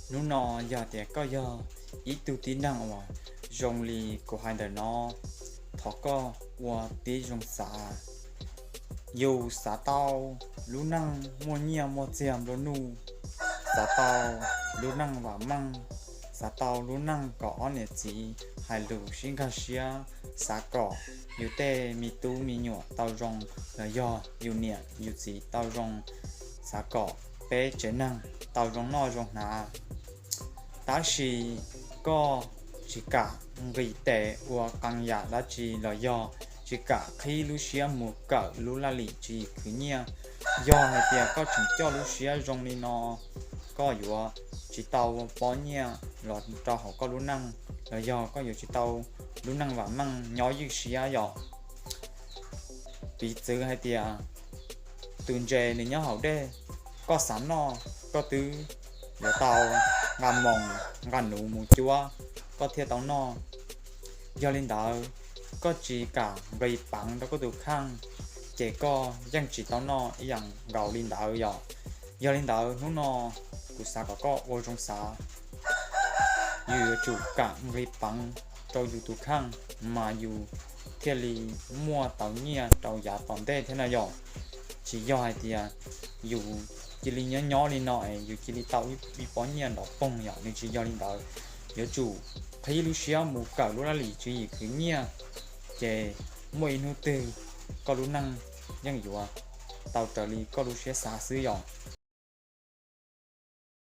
Hnub no yog tias koj yog ib tug tib neeg uas zoo li kuv hais ntawm no, thov koj ua tib zoo xav. Yus xav tau lub neej muaj nyiaj muaj txiag nplua nuj, xav tau lub neej vam meej, xav tau lub neej kom ob niam txiv hais lus sib nkag siab, xav kom yus tej me tub me nyuam tau zoo, los yog yus niam yus txiv tau zoo, xav kom peb tsev neeg tau zoo noj zoo hnav. Tab sis koj tsis kam nqis tes ua qee yam dab tsi los yog tsis kam qhib lub siab mus kawm lub laj lim tswv yim khwv nyiaj. Yog hais tias koj tseem coj lub siab zoo li no, koj yuav tsis tau pob nyiaj los rau hauv koj lub neej, los yog koj yuav tsis tau lub neej vam meej nyob ywj siab yom. Piv txwv hais tias tus ntses nws nyob hauv dej, koj xav noj koj twb yuav tau nqa moos nqa nuv mus cuab koj thiaj tau noj. Yog li ntawd, koj tsis kam nqis peev rau koj tus kheej, ces koj yeej tsis tau noj ib yam nkaus li ntawd yom. Yog li ntawd hnub no kuv xav kom koj ua zoo xav, yus yuav tsum kam nqis peev rau yus tus kheej mas yus thiaj li muaj tau nyiaj rau yav tom ntej thiab no yom. Tsis yog hais tias yus cia li nyob nyob li no es yus cia li tau ib pob nyiaj nrov poog yom, nws tsis yog li ntawd. Yuav tsum qhib lub siab mus kawm lub laj lim tswv yim khwv nyiaj, ces muaj ib hnub twg koj lub neej yeej yuav tau raws li koj lub siab xav xwb yom.